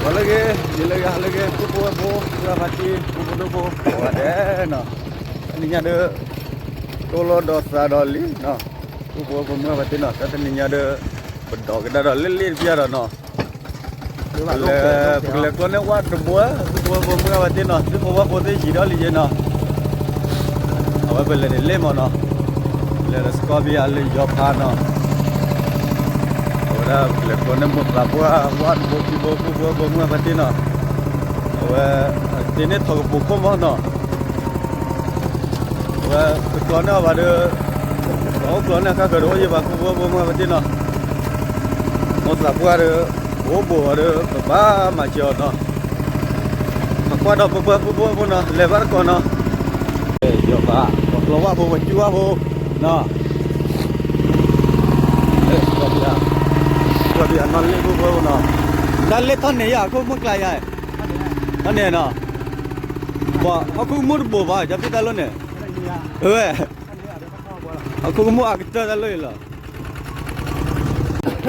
ဟါလၢအဂ့ၤ, ယလၢဂ့ၤ, ဟါလၢအဂ့ၤ, ပုၢ်ဖိဝဲၢ်ဖိ, ပုၢ်ဖိဝဲၢ်ဖိ, ပဝဲဒဲးနီၤ, တနံၤညါဒီး တိၢ်လိာ်ဒီးသးဒီးလံနီၤ, ပုၢ်ဖိဝဲၢ်ဖိမုၢ်ဂၤပှၤတ့နီၤ, တၢ်တနံၤညါဒီး ပဒိးကဒါဒီးလ့လ့တပျၢ်ဒီးနီၤ လၢ ပကလဲၤကျီန့ၢ်ဝၣ်တဘိ, ပုၢ်ဖိဝဲၢ်ဖိမုၢ်ဂၤပှၤတ့နီၤ, သ့ၣ်ဖိဝၣ်ဖိသ့ၣ်ယံၤဒီးလံယဲနီၤ, အဝဲပလဲၤန့ၣ်လ့မးနီၤ, လဲၤဒီးစကီဘံယၤလၢယီၤဖးနီၤ, အဝဲဒၣ်ပကလဲၤကျီန့ၢ်မိၢ်သးပှၢ်ဝၣ်တဘိခံဘိ ပုၢ်ဖိဝဲၢ်ဖိမုၢ်ဂၤပှၤတ့နီၤ, အဝဲ တ့န့ၢ်ထီၣ်ကပူၤခိၣ်မးနီၤ အဝဲတကျီန့ၢ်အီၤဘၣ်ဒီး ပအိၣ်ကျီန့ၢ်အခါဃၢၤဒီးအိၣ်ယံၤဘၣ် ပုၢ်ဖိဝဲၢ်ဖိမုၢ်ဂၤပှၤတ့နီၤ, မိၢ်သးပှၢ်ဒီး ပအိၣ်ဘူးအီၤဒီး ပဘၣ်မၤစၢၤအီၤနီၤ, ပကွၢ်ဒီးပပှၢ် ပုၢ်ဖိဝဲၢ်ဖိနီၤ လဲၤဘၣ်တကိးနီၤ, ယီၤဖး ပကျီဝၣ်ဖိ ပကၠူဝၣ်ဖိနီၤ, ကီဘံယၤနီၢ်လ့ ပုၢ်ဖိဝဲၢ်ဖိနီၤ, တၢ်လ့ထီၣ်န့ၢ်ယၤ ဟီၣ်ခိၣ်ကမူၣ်ကျါယၤ, ထီၣ်န့ၢ်နီၤ, ပှၤဟီၣ်ခိၣ်ကမူၣ်တဘိးဘၣ် ကၠီဖံတၢ်လီၢ်န့ၣ်, ဝဲ ဟီၣ်ခိၣ်ကမူၣ်အါကတၢၢ်တၢ်လီၢ်အံၤလီ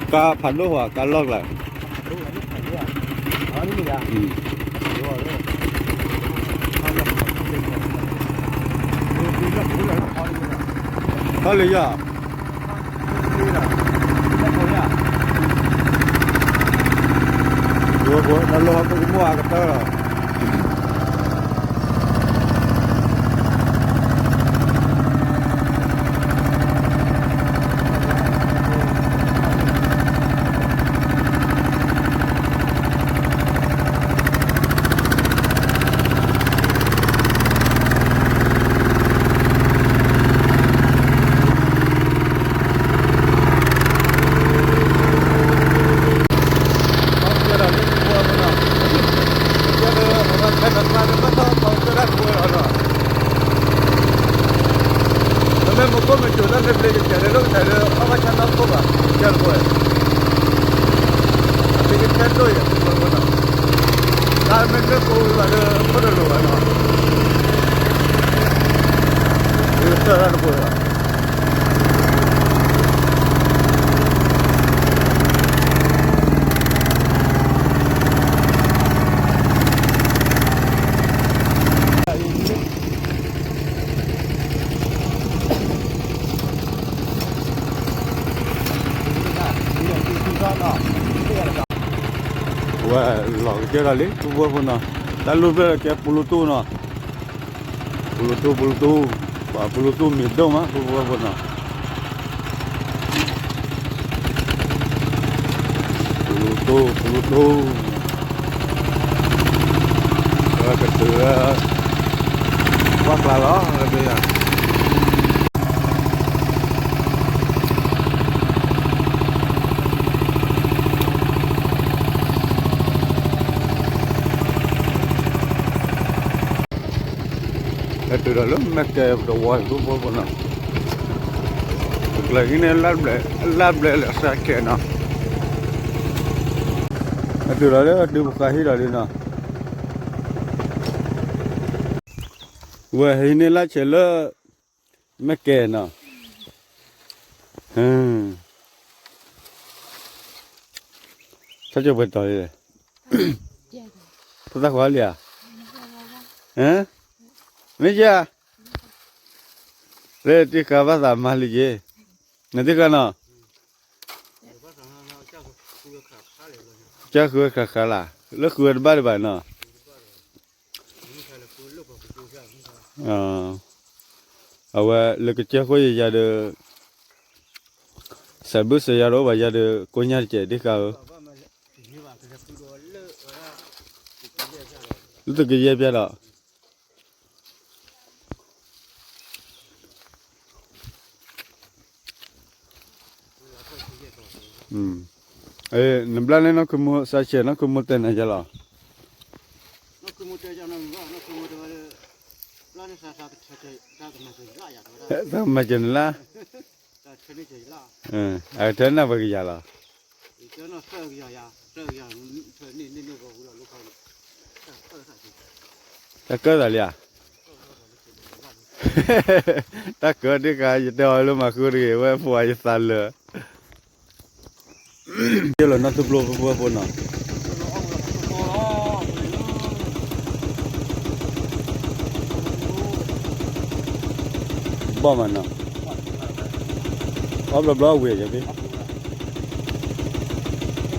ၤ, ကါဖးဒိၣ်ဝဲ ကါလီၢ်ကျါ ထီၣ်လၢယၤ, တၢ်လီၢ်ဟီၣ်ခိၣ်ကမူၣ်အါကတၢၢ်လီၤ. မ့မ့ၢ်မူခိၣ်မ့ၢ်စိာ်တၢ်လၢပျ့ၤကစဲးလၢလီၢ်ကစၢ်ဒီး အီၣ်ဘၣ်ဆၣ်နီၢ်ခိၣ်ဘၣ် ကစၢ်တဘိ, အသုကဆဲဒိၣ်ယဲၢ်တဘိနီၤ, တၢ်မ့ၢ်လၢကိးဝံၤဘၣ်ဒီး ခိၣ်တလိၤဘၣ်နီၤ, သုကဆၢတၢ်တဘိလီၤ. ဝဲလီၤကစၢၢ်ဒီးလံ ပုၢ်ဖိဝဲၢ်ဖိနီၤ, တၢ်လူၢ်ဖျၢၣ်ကဲပူလူတူၢ်နီၤ, ပူလူတူၢ် ပူလူတူၢ်, ပှၤပူလူတူၢ်မံၤဒိၣ်မး ပုၢ်ဖိဝဲၢ်ဖိနီၤ, ပူလူတူၢ် ပူလူတူၢ်, ကတုၤလၢ ဝၣ်ကျါလီၤ လၢပယၤ ဟဲတုၤဒီးလၢမဲၢ်ကဲတဝီ ပုၢ်ဖိဝဲၢ်ဖိနီၤ, ကျဲၤဟံးန့ၢ် လၢ်ဘျဲးလၢအစၢကဲးနီၤ, ဟဲတုၤဒီးလၢဒုးပဃးဟံၣ်ဒီးလံနီၤ, ဝဲဟံးန့ၢ်လၢ်ဆဲးလၢ မဲၢ်ကဲနီၤ, ဆၢကၠိပှဲၤတီၤလံ, ဖိသၣ်ခွါလံဧါ, မ့ၢ်ယါ, လၢတံၢ်ဃာ်ဘၣ်သးမၤလံက့ၤ, နတံၢ်ဃာ်နီၤ, ကၢ်ဃုဝဲခးခါလၢ်, လၢဃုဝဲတဘၣ်ဒံးဘၣ်နီၤ, အဝဲလၢကစၢၢ်ခိၣ်ယယၤဒီး စးဘုၣ်စးယၤဒီးအိၣ်ဘၣ်ယၤဒီး ကိညၢ်တကဲးဒ်ဃာ်ဧၢ, လၢသုးကယဲၢ်ပျၢ်ဒီး နဘျါန့ၣ် နီၢ်ခုမိၢ်စးဆဲး နီၢ်ခုမိၢ်တဲနၤယါလီၤ, သးမၤစၢၤနလၢ်, အကထၢနၢ်ပှဲၤကယၤလီၤ, တၢ်ကၢသးလံဧါ, တၢ်ကၢဒ်ဃာ် ယတဲအီၤလၢမၤဃုတဂ့ၤ ဝဲပှၤယသးလၢာ် ယဲလီၤနီၢ်သူပျိဖိဖိဖိနီၤ, ဘီၣ်မးနီၤ, အီၣ်ဘျီဘျီ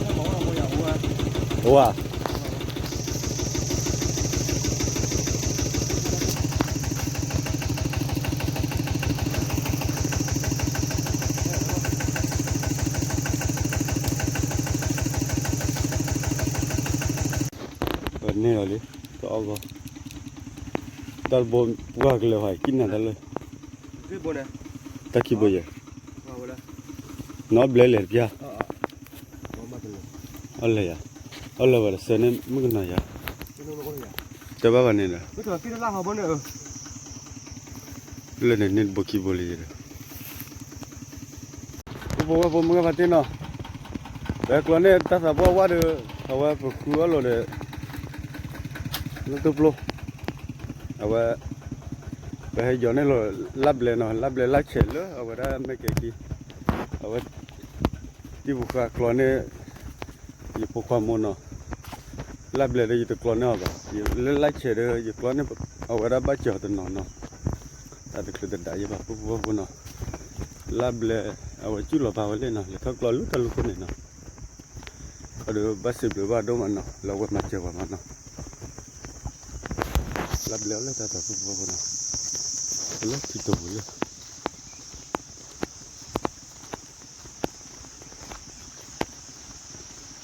အဝံၤယဖဲ, အဝၤ န့ၢ်လီၤလံ, တအီၣ်ဂီၢ်, တၢ်တဘိပှၢ်ကလဲၤဟီ ကံၣ်နၤတၢ်လၢ, တၢ်ခံဘိယဲၢ်, နီၢ်ဘျဲလဲၤတပျၢ်, အီၣ်လဲၤယၤ, အီၣ်လဲၤဝဲဒီးစၢၤန့ၣ်မုၣ်ကနီၤယၤ, တဲဘၣ်ဘၣ်န့ၣ်ဒီး လၢန့ၣ်န့ၣ်တဘိခံဘိလံဒီး ပဖိဝဲဖိမုၢ်ဂၤဖါတ့ၢ်နီၤ, ပဟဲကျီန့ၢ်တၢ်သးပှၢ်ဝါဒီး အဝဲပဃုအီၣ်လိာ်ဒီး လၢသူပျိ, အဝဲ ပဟဲယီၤန့ၢ်လီၤ လါဘျဲနီၤ, လါဘျဲလါဆဲးလၢအဝဲဒၣ်မဲာ်ကဲခံ, အဝဲ တံၢ်ပူၤဃာ်ကျီန့ၢ် ယဖိခွါမိၢ်နီၤ, လါဘျဲဒီးယတကျီန့ၢ်အီၤဘၣ်, လၢလါဆဲးဒီးယကျီန့ၢ် အဝဲဒၣ်ဘၣ်စၢၤအီၤတနီၤနီၤ, တၢ်တချုးတဒၣ်ယဲဘၣ် ပဖိဝဲဖိနီၤ, လါဘျဲ အဝဲကူၣ်လီၤပာ်ဝဲလံနီၤ, လဲၤထီၣ်ကျီလၢတၢ်လူၢ်ခိၣ်န့ၣ်နီၤ, အဒီးဘၣ်စံးဘျုးဘၣ်ဒိၣ်မးနီၤ လၢအဝဲမၤစၢၤပှၤမးနီၤ, လါဘျဲအီၣ်လၢတၢ်သးပဖိဝဲဖိနီၤ, လၢထံတိၤပူၤလံ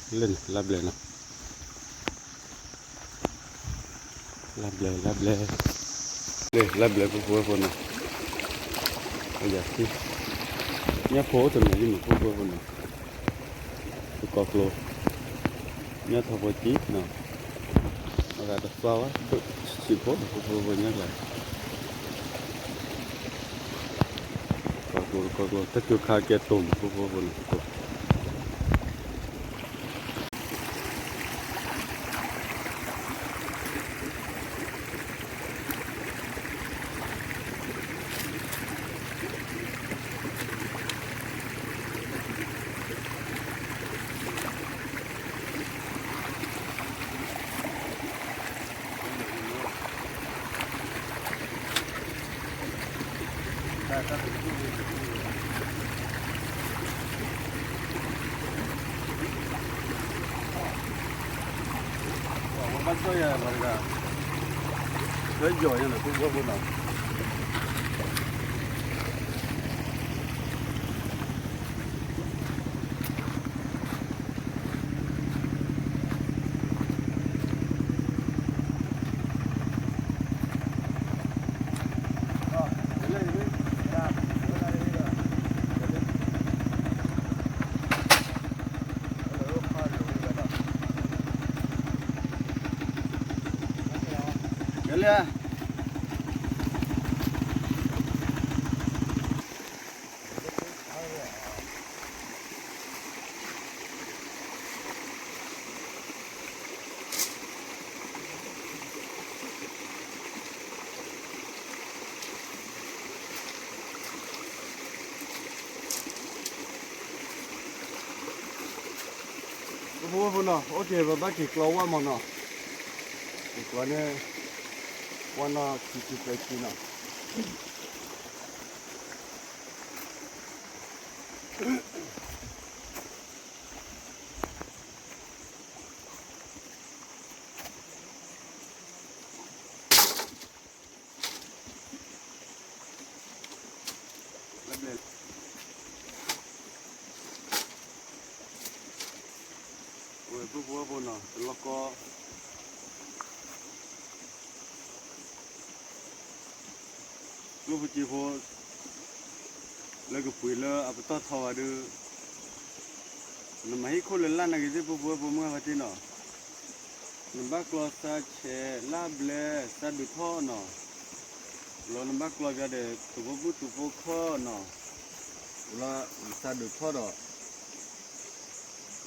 လၢန့ၣ် လါဘျဲနီၤ, လါဘျဲ လါဘျဲ, လၢလါဘျဲ ပဖိဝဲဖိနီၤ, အယၤသ့, ညၣ်ဖိအိၣ်တနီၤလံမး ပဖိဝဲဖိနီၤ, ပကီၢ်ကျိ, ညၣ်ထီၣ်ဖိတံၢ်နီၤ, အဂၤတသွါဝဲ ဒိၣ်ဆံးဖိ ပဖိဝဲဖိညၣ်ကျါ ကီၢ်ကျိ ကီၢ်ကျိ တၢ်ကၠိခါကဲတိၤမး ပဖိဝဲဖိနီၤ, ပကိး ပဖိဝဲဖိနီၤ, အိၣ်က့ၤ ပဘၣ်က့ၤကျီဝဲမးနီၤ, က့ၤကျီန့ၣ် ဝဲနီၤ ခံဆံသၢဆံနီၤ. ဝဲၢ်ဖိဖိဝဲၢ်ဖိနီၤ တလီၢ်ကီ ကျိၣ်ဖိစ့ဖိ လၢကပှ့ၤလၢအပတီၢ်ထီဘၣ်ဒီး နမၤဟံၣ်ခိၣ်လၢလၢ်နာ်က့ၤသ့ၣ် ပဖိဝဲၢ်ဖိမုၢ်ဂၤဖါတ့ၢ်နီၤ, နဘၣ်ကျီစါဆဲး လၢ်ဘျဲ စါဒုးထီၣ်နီၤ, လီၤနဘၣ်ကျီပျီဒီး တဘိဘူၣ်တဘိခီနီၤ, လီၤစါဒုးထီၣ်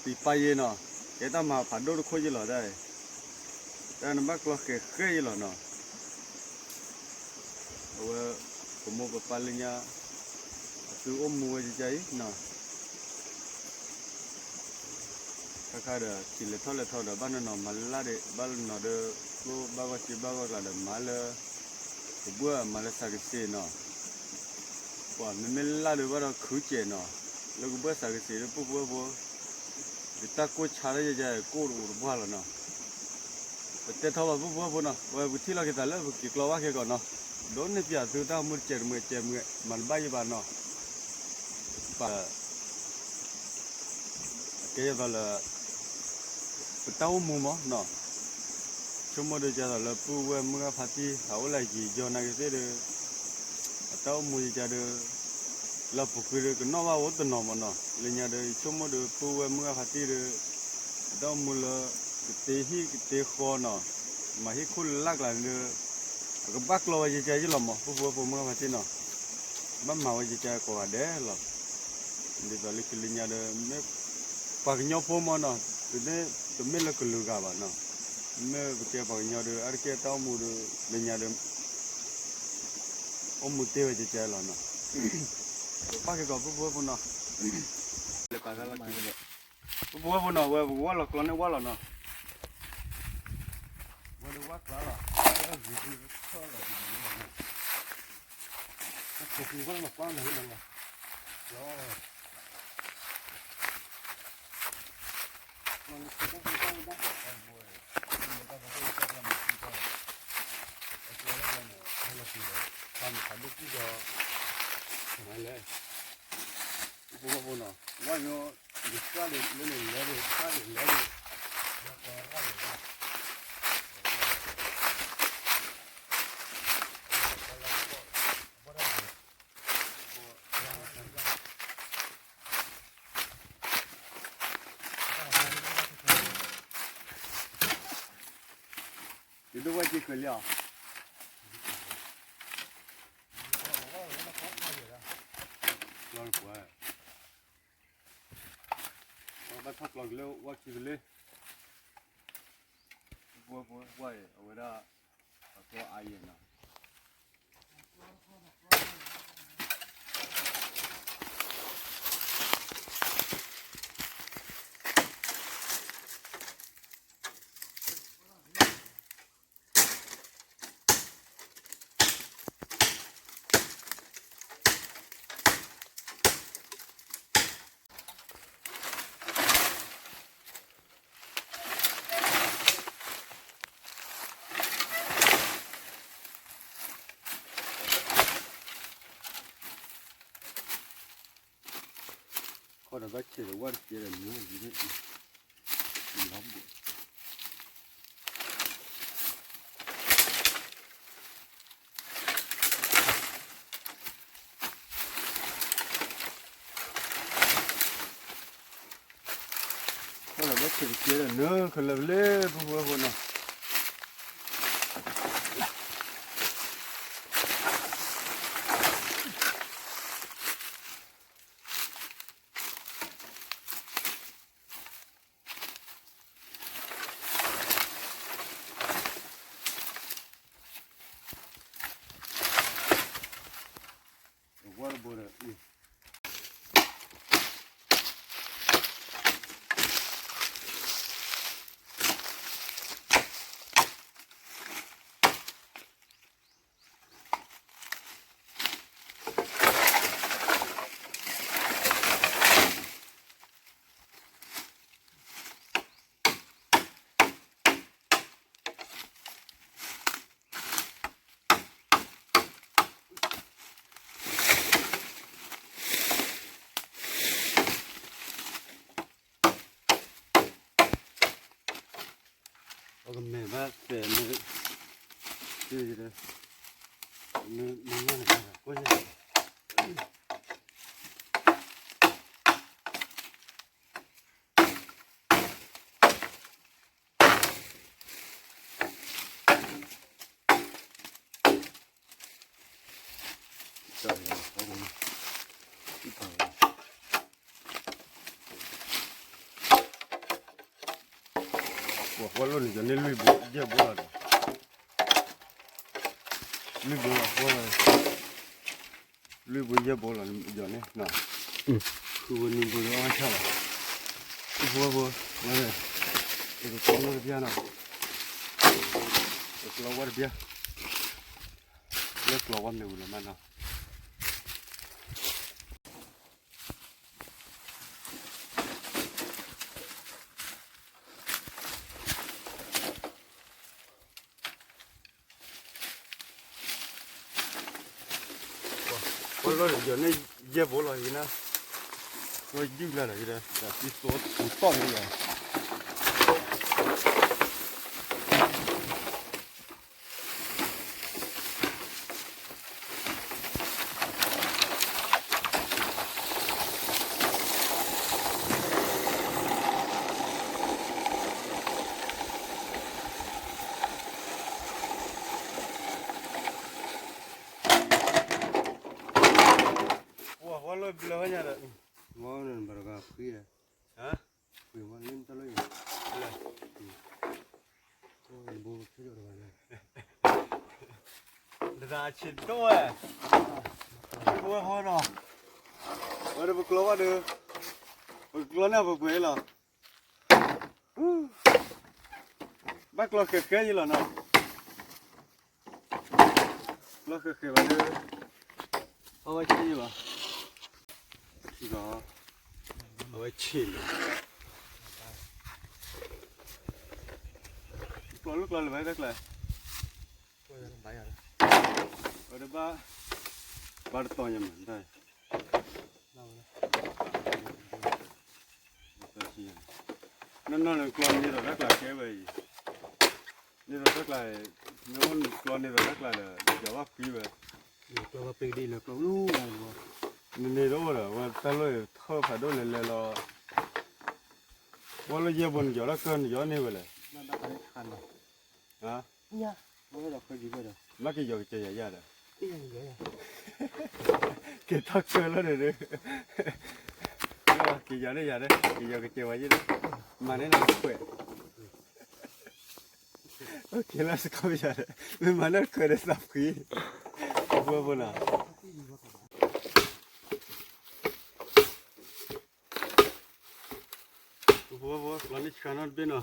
ဒီး ပံၤပာ်ယ့ၤနီၤ, ကဲတၢ်မၤဖးဒိၣ်တခိၣ်ယ့ၤလီၤတၢ်, တၢ်နဘၣ်ကျီဃဲၤဃဲၤယ့ၤလီၤနီၤ, အဝဲ ပမိၢ်ပပၢ်လၢညါ အသုအိၣ်မူဝဲကကါအံၤနီၤ, ခါခါဒီး ထံၣ်လဲၤထီၣ်လဲၤထီဒီး ဘၣ်နီၢ်နီၢ်မၤလၢ်ဒီး ဘၣ်နီၢ်နီၢ်ဒီး ကျိဘၣ်ဂီၢ်စ့ဘၣ်ဂီၢ်ကျါဒီး မၤလၢ ကဘှၢၣ်မၤလၢစးကစ့ၢ်နီၤ, ပှၤမ့မ့ၢ်လၢ်ဒီးဘၣ်ဒီးခုကဲးနီၤ, လၢကဘှၢၣ်စးကစ့ၢ်ဒီး ပုၢ်ဖိဝဲၢ်ဖိ ယတၢ်ကိၢ်ဆါတၢ်ယဲယဲ ကိၢ်တအိၣ်တပှၢ်လီၤနီၤ. ပတဲထီၣ်ဘၣ်ပုၢ်ဖိဝဲၢ်ဖိနီၤ, ဝဲပကထံၣ်လိာ်က့ၤသးလၢပက့ၤကျီဘၣ်ခဲကီးနီၤ, ဒိးန့ၢ်ပၠးသုတၢ်မူတကဲးတမုာ်ကဲးမုာ် မၤတဘၣ်ယံၤဘၣ်နီၤ. ပ ကဲယသိးလၢ ပတၢ်အိၣ်မူမးနီၤ, ဆိကမိၣ်ဒီးကသိးလၢပုၢ်ဝဲၢ်မုၢ်ဂၢ်ဖါတံၢ် ဟးအိၣ်လၢယံာ်ယီၤနာ်က့ၤသ့ၣ်ဒီး အတၢ်အိၣ်မူယကဒီး လၢပူၤကွံာ်ဒီးကနီၣ်ဘၣ်အိၣ်တနီၤမးနီၤ, လၢညါဒီး ယဆိကမိၣ်ဒီးပုၢ်ဝဲၢ်မုၢ်ဂၢ်ဖါတံၢ်ဒီး အတၢ်အိၣ်မူလၢ ကတ့ဟံၣ်ကတ့ဃီနီၤ, မၤဟံၣ်ခိၣ်လၢ်ကျါန့ၣ်ဒီး အကဘၣ်ကျီဝဲယကယဲလီၤမး ပုၢ်ဖိဝဲၢ်ဖိမုၢ်ဂၢ်ဖါတံၢ်နီၤ, ဘၣ်မၤဝဲယကကိးဂၤဒဲးလီၤ. ဒ်သိးလၢခံလၢညါဒီး မ့ၢ်ပှၤကညီဖိမးနီၤ, တမ့ၢ်လၢကလုာ်ဂၤဘၣ်နီၤ, မ့ၢ်ပကဲပှၤကညီဒီး အါတက့ၢ်တၢ်အိၣ်မူဒီး လၢညါဒီး အိၣ်မူတ့ၢ်ဝဲကကဲလီၤနီၤ. ဘၣ်က့ၤကီးပုၢ်ဖိဝဲၢ်ဖိနီၤ, ပုၢ်ဖိဝဲၢ်ဖိနီၤ ဝဲပကဝၢ်လီၤကျီန့ၣ်ဝၢ်လီၤနီၤ, ဝဲဒၣ်ဝၢ်ကျီလီၤ, ဝဲဂ့ၤဒုးထီၣ်လီၤဒ်န့ၣ်လီၤနီၤ, ပကဝၢ်လီၤကျီန့ၣ်လီၤနီၤ, ကျီ ယဒိၣ်ဝဲက့ၤကလံၤအီၤ, ကျီတပှဲၤ, ဘၣ်ထီၣ်ကျီကလၢဝၣ်ခံကလၢ, ပဝဲပဝဲအံၤ အဝဲဒၣ် အကျီအါယဲၢ်နီၤ. ခီဒီးဘၣ်ဆဲးဒီးဝၣ်တကဲဒီးမူန့ၣ်, လီၤဘိး ခီဒီးဘၣ်ဆဲးတကဲဒီးနၢၤခဲလၢာ်လၢပဝဲဖိနီၤ. ပကမဲာ်ဘၣ်ပဲာ်မ့ၢ် မ့ၢ်မ့ၢ်ညါန့ၣ် ကိၣ်ယဲၢ် ပှၤကွၢ်လိၣ်န့ၣ် ယၤန့ၣ်လွံၢ်ဘိယဲၢ်ဘိလီၤဒီး လွံၢ်ဘိလီၤကွၢ်ဝဲ လွံၢ်ဘိယဲၢ်ဘိလီၤ ယၤန့ၣ် ဃုဘိနွံဘိလီၤ အါဆၣ်လီၤ ဖိဖိ, ပကကျီလၢတဘျီနီၤ, ပကကျီဝဲတဘျီ, လၢကျီဝဲမ့ၢ်ဝံၤလီၤမးနီၤ. ပှၤလီၢ်ယီၤန့ၣ် ယဲၢ်ဘိလီၤအံၤနၤ, ပှၤယုၢ်လၢ်လီၤအံၤဒီး တၢ်သံသိပူၤတီၢ်န့ၣ်ယၤ. ဝဲလၢဘျၢညါဒီး, ဝဲန့ၣ်ဘၣ်တဂၤခွံဒီး, ခွံဝဲလၢတၢ်လၢယၤ, လၢ, တဂၤဆံးဒိၣ်ဝဲ, ဝဲဃီနီၤ, ဝဲဒီးပကျီဝဲဒီး, ပကျီန့ၢ်ပပှဲၤလီၤ. ဘၣ်ကျီဃဲးဃဲးယံလီၤနီၤ, ကျီဃဲးဃဲးဘၣ်ဒီး, အဝဲဆံးယံလီၤ, ဆံးလီၤ, အဝဲဆံးလီၤ, ကျီလၢကျီလၢဘၣ်တၢ်ကျါ, ဝဲတဘၣ်, ဘၣ်တတီၤညါမး, တၢ် နီၢ်နီၢ်န့ၣ် ကျီန့ၢ်ဒီးတၢ်ကျါကဲဝဲအံၤ, န့ၢ်ဒီးတၢ်ကျါ, မ့ၢ်အိၣ်ကျီန့ၢ်ဒီးတၢ်ကျါဒီး ယီၤဘၣ်ကွံဝဲ, ကျီဘၣ်ပ့ၤဒ်လၢကျီလူ, နန့ၢ်ဒီးအိၣ်ဒီး ဝဲတၢ်လီၢ်ထီၣ်ဖးဒိၣ်လဲၤလဲၤလီၤ, ဝဲလၢယဲၢ်ဘိနယီၤတၢ်ကၢၢ်နယီၤန့ၢ်ဝဲလဲၣ်. ဘၣ်က့ၤယီၤကစၢ်ယၤယၤဒီး, က့ၤထီၣ်ကၢၢ်လီၤဒီး, က့ၤယီၤန့ၣ်ယၤဒီး က့ၤယီၤကစၢ်ဝဲယဲဒီး, မၤန့ၢ်နခွဲး, က့ၤလၢစကီးယၤဒီး မ့ၢ်မၤန့ၢ်ခွဲးဒီးသးဖှံ, ဖိဖိနီၤ, ဖိဖိ ကျီန့ၢ်ဆှါနီတဘ့ၣ်နီၤ.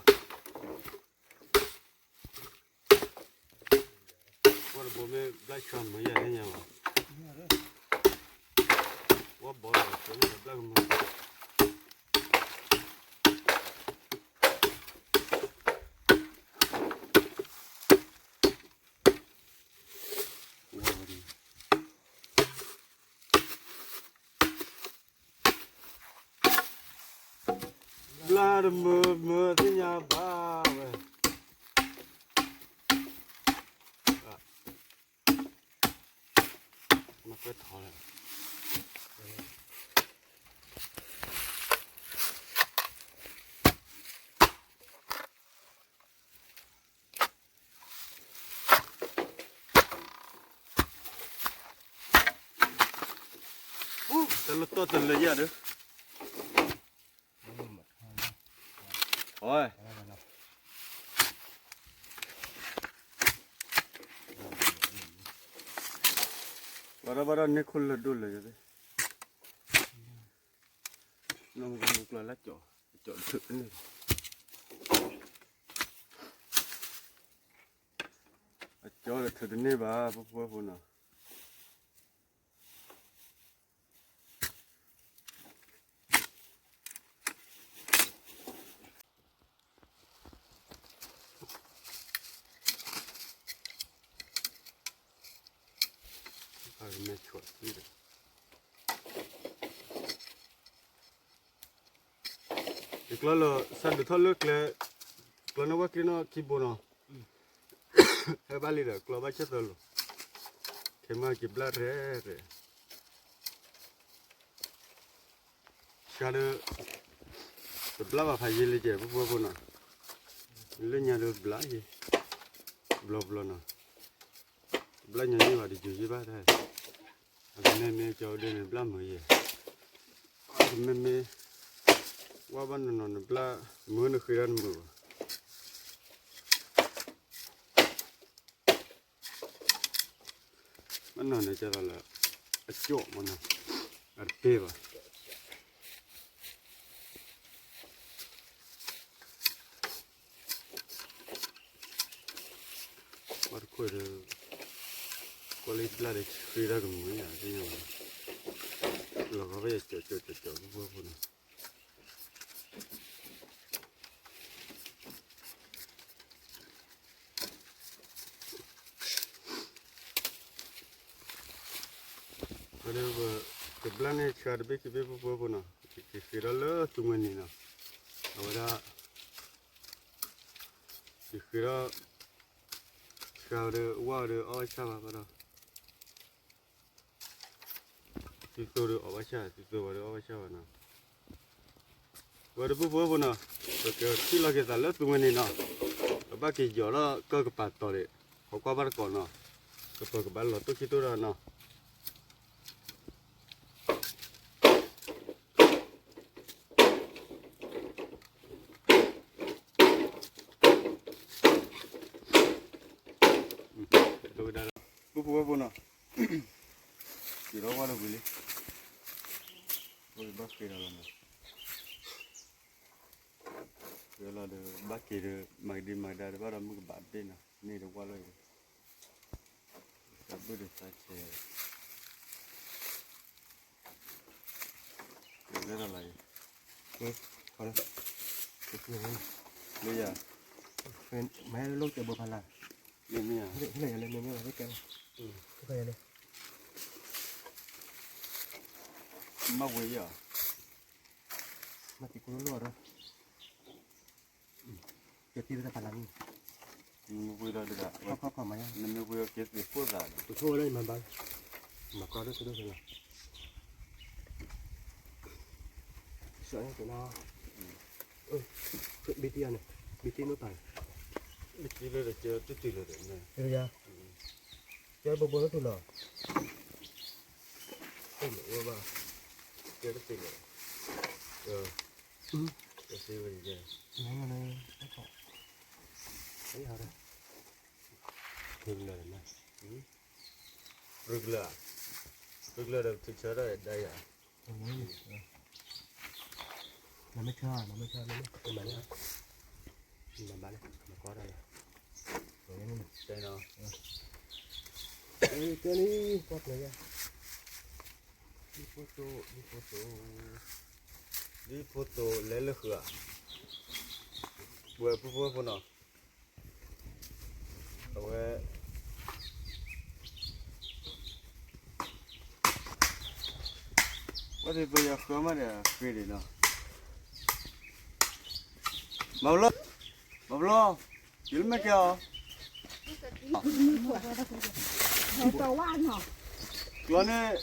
ဝဲတဘိမ့ၢ်ဘျါဆှါမုာ်ယၤန့ၣ်ညါဘၣ်, ဝဲဘီလီၤ ဘျါကမုာ်. ဘျါတမုာ်မုာ်သ့ၣ်ညါဘၣ်ဝဲ, မၤကွဲထီလဲၣ်. တၢ်လၢတီၢ်တလၢယၤဒီး, အီ, ဘၣ်ဒီးဘၣ်ဒီးန့ၢ်ခိၣ်လၢဒိၣ်လၢယၤသ့ၣ်, နီၢ်မုၢ်ကျီလၢကၠီ, ကၠီတထုးတန့ၢ်, အကၠီတထုးတန့ၢ်ဘၣ် ဖိဖိဖိနီၤ. ယကျီလီၤ စးဒုးထီၣ်လၢကျဲ, ကျီန့ၢ်ဝဲကျ့နီၣ်ခံဘိနီၤ, ဟဲဘၣ်လံဒီး ကျီဘၣ်ဆၢသၢလိာ်, ခဲမုၢ်က့ၤဘျါရဲၣ်ရဲၣ် ဆှါဒီး တဘျါဘၣ်ဖးယံာ်လံကဲ ဖိဖိဖိနီၤ, လၢညါဒီးဘျါယံာ်, ဘျီဘျီနီၤ, တဘျါညီနုၢ်ဘၣ်တယုာ်ယံာ်ဘၣ်တၢ်, အကမ့ၢ်မ့ၢ်ကၠီဒ်န့ၣ် ဘျါမုာ်ယဲ, အကမ့ၢ်မ့ၢ် ဝါဘၣ်နီၤနီၤန့ၣ် ဘျါမုာ်နဃ့ဒၣ်တမုာ်ဘၣ်. မ့ၢ်နီၤန့ၣ် ကဲသိးလၢ အကၠီၣ်မ့ၢ်နီၤ, အတပ့ၢ်ဘၣ်. ဒီး ကွၢ်လၢဘျၣ်ဒီးဃ့တၢ်ကမုာ်ယါ, လီၤဂီၤဖဲယကၠီၤကၠီၤကၠီၤကၠီၤပူဖိဖိနီၤ. ဒီးပကဘျၣ်န့ၢ်ဆှါတဘ့ၣ်ခံဘ့ၣ်ပူဖိဖိနီၤ, ယကဃ့ဒီးလၢသူမှဲနံၤနီၤ, အဝဲဒၣ် ယဃ့ဒီး ဆှါဒီးဝၣ်ဒီးအီၣ်ဘၣ်ဆၣ်ဘၣ်ဘၣ်ဒီး သုသိဒီးအီၣ်ဘၣ်ဆၣ်, သုသိဝဲဒီးအီၣ်ဘၣ်ဆၣ်ဘၣ်နီၤ. ဝဲတပူဖိဖိနီၤ, ပကထံၣ်လီၤက့ၤသးလၢသူမှဲနံၤနီၤ, ပဘၣ်က့ၤယီၤထီၣ်ကၢၢ်ကပၤတီၤဒံး, ဟီကွၢ်ဘၣ်တကိးနီၤ, ကပၢၤကဘၣ်လီၤတိၢ်ခံတိၢ်ဒီးနီၤ. ပူဖိဖိနီၤ, က့ၤထီၣ်ဝါလၢဝံၤလံ, ဘၣ်ဃ့ဒီးလီၤနီၤ, ဃ့လီၤဒီး ဘၣ်က့ၤဒီး မၤကဒံမၤကဒါဒီး ဘၣ်ဒီးမုၢ်ကဘၣ်ဘ့ၣ်နီၤ, န့ၢ်ဒီးဝါလီၤအံၤ, တၢ်ဘုၣ်ဒီးသးဆဲး လဲၤလီၤလၢယၤ, မၤဝံၤယၤ, မၤသံကိၢ်လိာ်ဒီး, ကသံၣ်လၢတၢ်ဖးလၢ်န့ၣ်, နမ့ၢ်ဝံၤဒီးတဂၤ, နမ့ၢ်ဝံၤဒီးကသံၣ်ကိၢ်သး, တဆိဝဲလၢယမၤဘၣ်, မၤကီဒိၣ်ဆိဒိၣ်ဆိလီၤ, စီၤအဲၣ်ကနီၤ, ဘံတံၢ်အန့ၣ်, ဘံတံၢ်မ့ၢ်ပာ်န့ၣ်, ဘံတံၢ်လၢဒီးကၢတံၢ်တံၢ်လၢဒီး, ကဲဘိဘိလၢထူလီၤ, အိၣ်မ့ၢ်အိၣ်ဘၣ်, ကဲတသ့လၢၤ, ကသ့ဝဲန့ၣ်, ဖုကလၢာ်, ဖုကလၢာ်, ဖုကလၢာ်ဒီးပထုးဆၢထီၣ်ဒၣ်ယၤ, နမ့ၢ်ဆၢ, နမ့ၢ်ဆၢ, နမ့ၢ်ဆၢ, နမ့ၢ်ဘၣ်လဲၣ်, နမ့ၢ်ကီတၢ်လဲၣ်, တဲလံ, ကွၢ်ကျဲယၤ, ဒ်ဖိသိ, ဒ်ဖိသိ, ဒ်ဖိသိလဲၤလၢဃုာ်ဧါ, ဝဲပူဖိဖိနီၤ, အဝဲ ဝဲသ့ၣ်သိယၤဃၢမးဒီးဃ့ဒံးနီၤ, မၤဘျီ, မၤဘျီ, ယလၢမဲာ်ကဲအီၤ, ကျီန့ၣ်,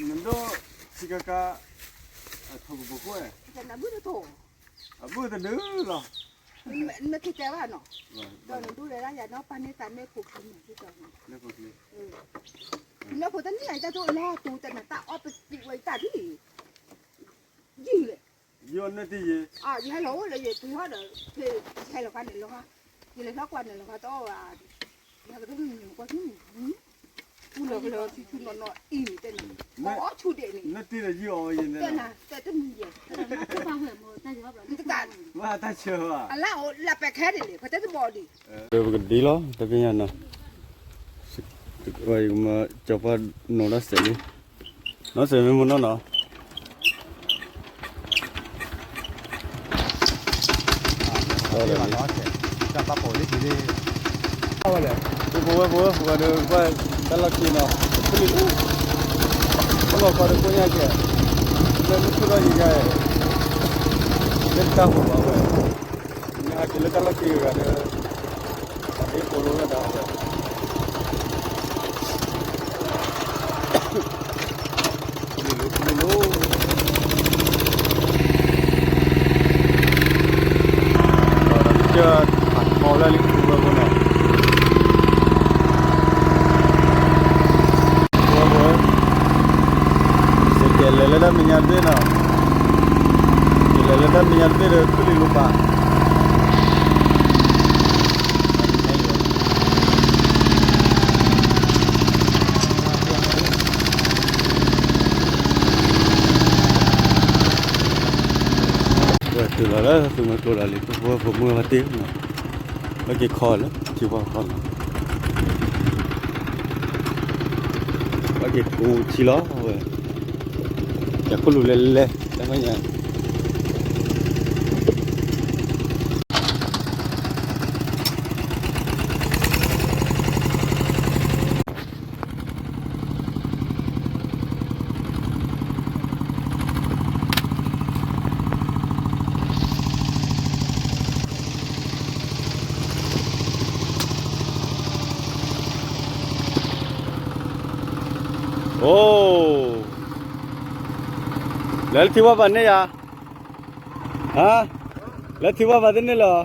နဒိၣ်, ထံကကါ, အထီၣ်ကပူၤဃိ, အဘုၣ်တဒုလီၤ, နမ့ၢ်ကတဲဘၣ်နီၤ, ဒီးနဒိၣ်လဲၤဒၣ်ယၤနီၤ ပၢ်န့ၢ်သးန့ၢ်ဖိချံန့ၣ်, န့ၢ်ဖိတန့ၢ်အံၤ တၢ်တိၢ်လီၤတူၤတနၤတၢ်အီၣ်ပသံဝဲတၢ်ဒ်, ယံာ်လဲၣ်, ယဟဲလီၤအိၣ်လၢယပှ့ၤဟီၣ်ဒီး, ယဟဲလီၤခါန့ၣ်လီၤ, ယလဲၤထီၣ်ကွၢ်န့ၣ်လီၤခါတအီၣ်ဘၣ်, ယကတမုာ်ကွၢ်ဆူၣ်, ပူၤလီၤကလၢဆူၣ်ဆူၣ်နီၢ်နီၢ်အံၤတဲန့ၣ်, အီၣ်ဆူၣ်ဒဲးန့ၣ်, နတ့ၢ်ဒီးယံာ်အီၤယဲန့ၣ်, တဲနၤ, တဲတမုာ်ယဲ, မ့ၢ်တၢ်ဆၢဘၣ်, အလၢအိၣ်လၢပဲာ်ခဲဒ်န့ၣ် ပတဲတဘီဒံး, ဒီးပကဒံလီၤ တပညါနီၤ, ကမၤကၠီၤပှၢ်နီၢ်ဒၣ်စဲးလံ, နီၢ်စဲးမ့ၢ်မ့ၢ်နီၢ်နီၤ တၢ်ပာ်ဖှိၣ်လံ, ပဝဲပဝဲပဝဲဒီး ပှၤတၢ်လီၢ်ခံနီၤ, ပလံၤလံ, ပလီၢ်ခီဒီးကိးညါကဲ, လၢမုၢ်ဆူၣ်ထီၣ်ယံၤယါ, လၢတၢ်ဟိၣ်ဘၣ်ဝဲ, မ့ၢ်ဟဲက့ၤလၢတၢ်လီၢ်ခံဂၤဒီး အဒ့ကိးလိဝဲဒၣ်ဝဲ, ပလံၤလံ, ပလံၤလံ, ကဖးထီလၢလံ ပဝဲပဝဲန့ၣ်, ပဝဲပဝဲ, ယကလဲၤလၢတၢ်မဲာ်ညါတဘ့ၣ်နီၤ, ယလဲၤလၢတၢ်မဲာ်ညါတဘ့ၣ်ဒီး ပလံၤလံပာ် ဝဲတုၤလီၤလၢသုးမုၢ်ကျိၤလီၤလံ ပဖိဝဲၢ်ဖိမုၣ်ဝဲတ့ၢ်နီၤ, လၢက့ၤခီလၢထံပှၢ်ခီနီၤ, ဘၣ်က့ၤကူထံလီၤဝဲ, ကဲခိၣ်လူၤလဲၤလဲၤ တၢ်ဖဲညါ အိ, လဲၤလၢထံဝါပၤန့ၣ်ယၤ, ဟါ, လၢထံဝါပၤတန့ၢ်လီၤ.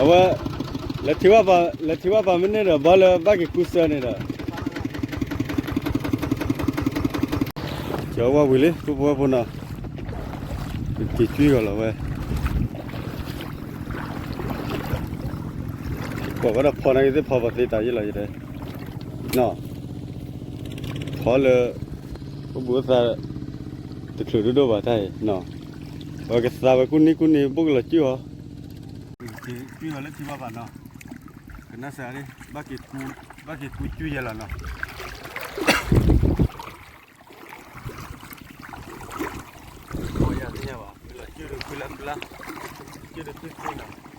အဝဲ, လဲၤထံဝါပၤ, လဲၤထံဝါပၤမ့ၢ်န့ၢ်ဒီး ဘီလၢဘၣ်က့ၤကူစၢၤန့ၣ်ဒီး ကဝဲဝံၤလံ ပှၤဖိနီၤ, က့ၤကွံဂီၤလီၤဝဲ, ကိးဝဲဒၣ်ဖီနာ်က့သ့ၣ်ဖီပှၤသ့တၢ်ယ့ၢ်လီၤယတဲ, ဖီလၢ အိၣ်ဘှံးအိၣ်သါ တချုးဒိၣ်ဒိၣ်ဘၣ်တၢ်အံၤ, ပကသါဝဲကူၣ်နံၣ်ကူၣ်နံၣ် ဘိၣ်ကလီၤစုၣ်အီၤ, ကွံာ်ဝဲလၢထံဝါပၤနီၤ, ကနၣ်စၢ်လံ, ဘၣ်က့ၤကူစူၢ်ယဲလီၤနီၤ. ယသ့ၣ်ညါဘၣ်, လီၤစုၣ်ဒုးဖုလၢပျၢ်, စုၣ်ဒုးဖုသ့နီၤ. က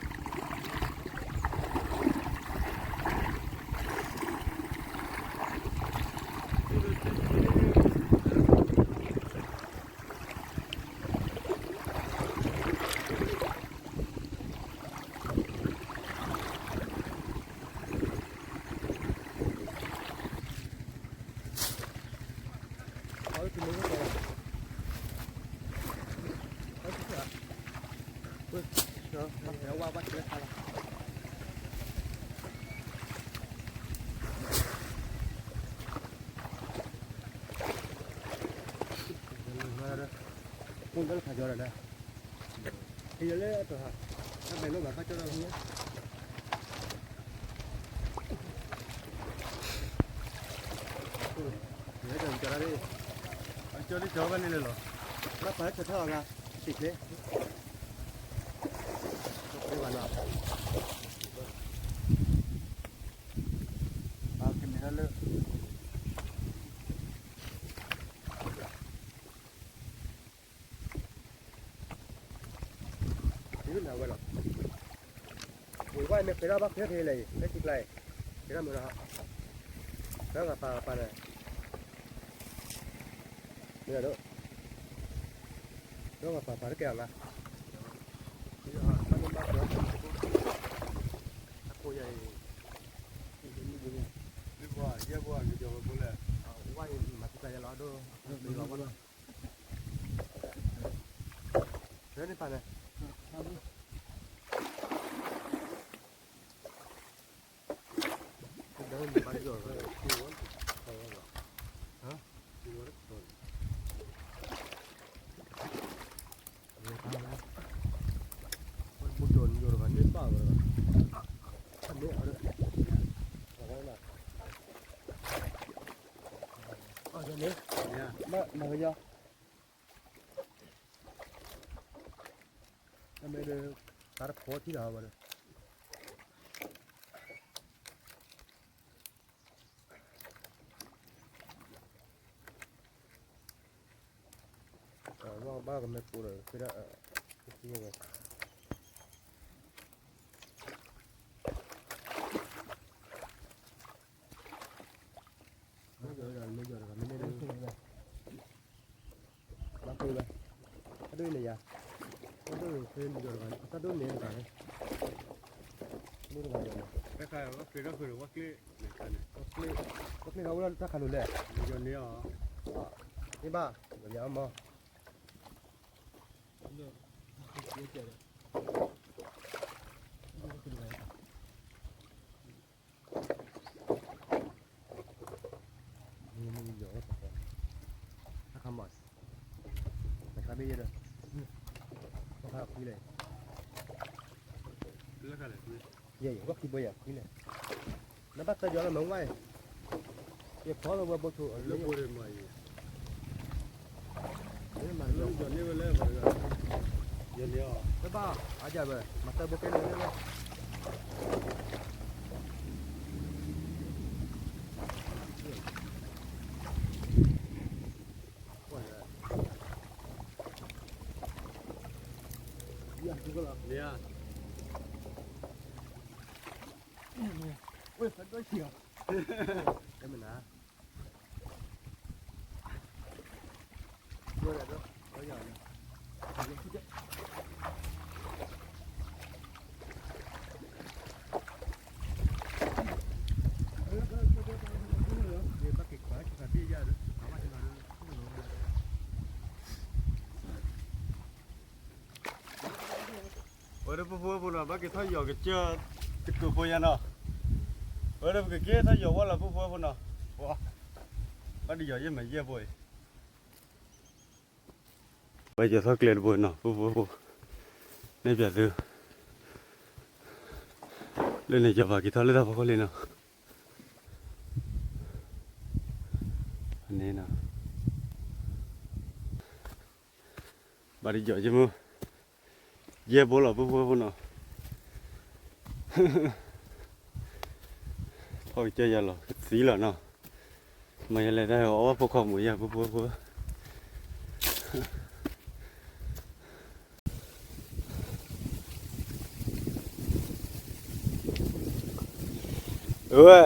ၠီလံကၠီဘၣ်န့ၣ်လၢလီၤ, ဘၣ်ပာ်လၢကၠီထီၣ်အဂၤ, စံးကျဲ, ဘၣ်နီၤ, ပာ်ကန့ၢ်လၢ ဝဲလီၤ, ဝဲမ့ၢ်ဖဲဒၣ်ဘၣ်ဖဲဖဲလဲၣ်အံၤ ဖဲထံကျါအံၤ, ဖဲဒၣ်မ့ၢ်လီၤ, ဖဲဂၤပာ်ပာ်န့ၣ်, မ့ၢ်ဒီး, ဖဲဂၤပာ်ပာ်တကဲအဂၤ, အခိၣ်ယၤအံၤ, ယဲၢ်ဘိကၠီဝဲဖိလဲၣ်, ဝဲအံၤမၤသံကျါယဲလီၤဒိၣ်, လီၤဘၣ်လီၤ, ဖဲန့ၣ်ပာ်န့ၣ် မၤကယီ, တၢ်တဖိထံၣ်လီၤဝဲဒီး ဘၣ်ကမဲာ်ပိာ်ဒီး ဖဲဒၣ် ကသံဝဲ, မ့ၢ်ယီၤတဂၤမ့ၢ်န့ၣ် ဘၣ်ဃ့ဘၣ်, တၢ်ဒိၣ်န့ၣ်ယၤ, တၢ်ဒိၣ်န့ၣ်ဖဲယီၤတဂၤ, တၢ်ဒိၣ်န့ၣ်တဂၤန့ၣ်, မ့ၢ်တဂၤယၤန့ၣ်, ဝဲချ့ခါအိၣ်လၢတၢ်ခးလိာ်လဲၣ်, မ့ၢ်ဘၣ်, ယၤမီၢ် တခါမး, တခါမ့ၢ်ယဲဒီး, တခါခွံလဲၣ်, ယဲယဲ ဝဲခံဘိယဲခွံလဲၣ်, နဘၣ်တၢ်ယီၤလၢမၤဝဲ, ယဖီလီၤဝဲဘိထိၣ်လၢဘိမၤအံၤ, မၤယီၤန့ၢ်ဝဲလၢပှၤတဂၤ, ယန့ၣ်အီၤ တဘၣ် အါယၤဘၣ် မၤတၢ်ဘိကဲန့ၣ်လၢ ဝဲဒၣ်ပူဖိဖိနီၤ ဘၣ်က့ၤထီၣ်ယီၤကစၢၢ် တကုးဖိယါနီၤ, ဝဲဒၣ်ပကက့ၤထီၣ်ယီၤဝဲလီၤ ပူဖိဖိနီၤ, ဘၣ်တယီၤယဲၢ်မးယဲၢ်ဘိအံၤ ပယီၤထီၣ်ကျဲတဘိနီၤ ပူဖိဖိ, န့ၣ်ပၠးသု, လၢန့ၣ်ယီၤပာ်က့ၤထီၣ်လၢတၢ်ဖီခိၣ်လံနီၤ, န့ၣ်နီၤ, ဘၣ်တယီၤယဲၢ်မး ယဲၢ်ဘိလီၤ ပူဖိဖိနီၤ, ထီၣ်ကစၢၢ်ယၤလီၤ ကသံလီၤနီၤ, မ့ၢ်ယလဲၤတၢ်အီၣ်ဘၣ်ဖိခွါမူၤယၤ ပူဖိဖိ ဝဲ,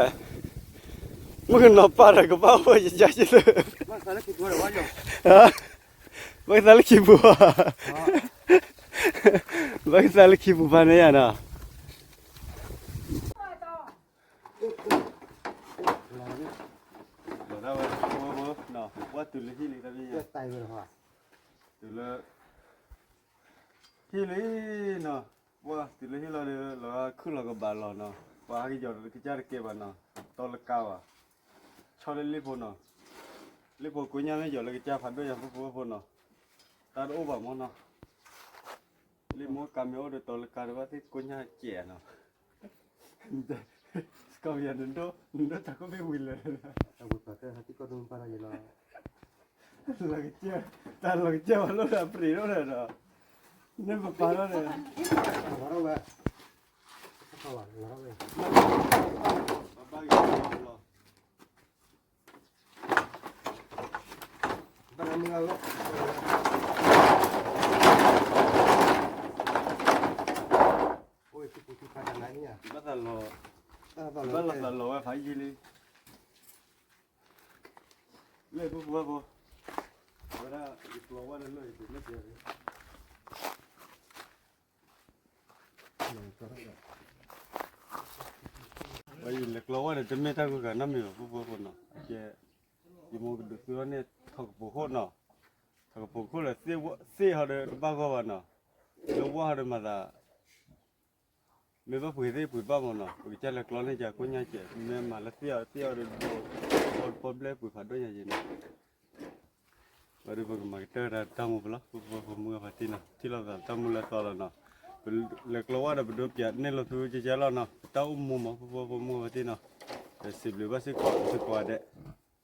မုၣ်ကနီၤပၢ်ဒီးကဘၣ်အိၣ်ယယါယသ, ဘၣ်သးလၢခံပူၤ, ဘၣ်သးလၢခံပူၤဖါန့ၣ်ယါနီၤ, လီၤဒၣ်ဝဲ, ဝဲတုၤလၢဟံၣ်လံတၢ်ဘၣ်ယါ, တုၤလၢ ဟံၣ်လံနီၤ, ပှၤတုၤလၢဟံၣ်လီၤဒီး လီၤခုၣ်လီၤကဘၣ်လီၤနီၤ, ပှၤဟးကယီၤကစၢ်တကဲဘၣ်နီၤ, တီလကါဘၣ်, ဆီလၢလ့ၣ်ဖိနီၤ, လ့ၣ်ဖိကိညၢ်မ့ၢ်ယီၤလၢကစၢ်ဖးဒိၣ်ညါ ပူဖိဖိနီၤ, တၢ်တအိၣ်ဘၣ်မးနီၤ, လ့ၣ်မိၢ်ကါမ့ၢ်အိၣ်ဒီးတီလကါတဘၣ်သ့ၣ်ကိညၢ်စဲးနီၤ စကီးယၤ နဒိၣ်တၢ်ခိၣ်ဖ့ၣ်ဝံၤလၢာ်, လီၤကစၢၢ်, တၢ်လီၤကစၢၢ်ဝဲလိၣ်ဒီးအပြံၤလိၣ်ဒီး, န့ၣ်ပပာ်လီၤဒီး, ဘၣ်သးလီၤ, ဘၣ်လီၤသးလီၤဝဲဖးယံာ်လံ, လၢပူဖိဖိ, အဝဲဒၣ်ယကျီဝဲလၢလၢယဒုးလၢပျၢၤလံ ဝဲယလဲၤကျီဝဲဒီး တမ့ၢ်တၢ်ဂိၢ်ဂၤနီတမံၤဘၣ် ပူဖိဖိနီၤ, ကဲ, ယမိၢ်ကဒုးသုထီၣ်န့ၢ်ထီၣ်ကပိာ်ခိၣ်နီၤ, ထီၣ်ကပိာ်ခိၣ်လၢသ့ၣ်ဟီဒီးတဘၣ်ဂီၢ်ဘၣ်နီၤ, လၢဝၣ်ဟီဒီးမၤသး မ့ၢ်ဘၣ်ပှ့ၤသ့ၣ်ပှ့ၤဘၣ်မးနီၤ, ပကစၢ်လဲၤကျီန့ၢ်ယၤကိညၢ်စဲး, မ့ၢ်မၤလၢသ့ၣ်အီၤသ့ၣ်အီၤဒီး ပီတပီဘျဲပှ့ၤဖးဒိၣ်ညါယဲနီၤ, ဝဲဒီးပကမၤကတၢၢ်တၢ်တၢ်မူပလီၢ် ပူဖိဖိမုၢ်ဂၤဖါတံၢ်နီၤ, ထံၣ်လိာ်သးတၢ်မူလၢသီလီၤနီၤ, ပလဲၤကျီဝဲဒီးပဒိးပၠးန့ၢ်လိာ်သုကကဲလီၤနီၤ, ပတၢ်အိၣ်မူမး ပူဖိဖိမုၢ်ဂၤဖါတံၢ်နီၤ, ပစံးဘျုးဘၣ်စ့ၢ်ကီး စ့ၢ်ကီးဒဲး,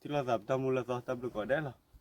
ထံၣ်လိာ်သးပတၢ်မူလၢသီ တၢ်ဘျုးကိးဂၤဒဲးလီၤ.